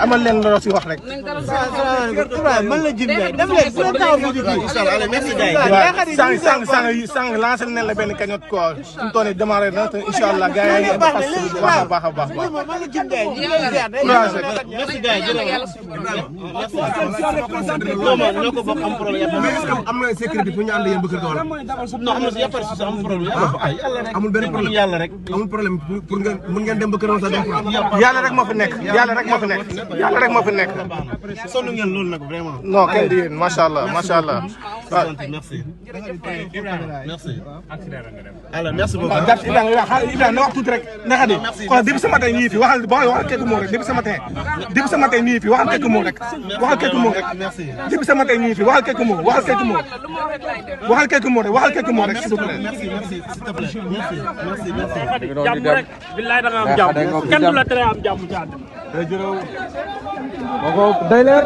amal leen loo si wax rek. man la jëm dem leen bu leen taxaw fi di inshallah merci gars sang lancé nañ la benn cagnotte quoi suñu toone démarré na te inshallah gars yi ngi baax a baax man la jëm gars merci gars ñoo ko bokk am problème am na sécurité pour ñu ànd yéen ba kër ga wala non am na si yàppar si am problème amul benn problème yàlla rek amul problème pour ngeen mën ngeen dem ba kër sa dem yàlla rek moo fi nekk yàlla rek moo fi nekk yàlla rek moo fi nekk sonn ngeen loolu nag vraiment non kenn di yéen macha allah merci alors merci beaucoup waaw Ibrahima na wax tuuti rek naka di kon depuis ce matin ñii fi waxal quelques mots rek depuis ce matin ñii fi waxal quelques mots rek depuis ce matin ñii fi waxal quelques mots rek s'il vous plaît merci s'il te plaît merci jàmm rek billaay da nga am jàmm kenn du la tere am jàmm ci àddina day leer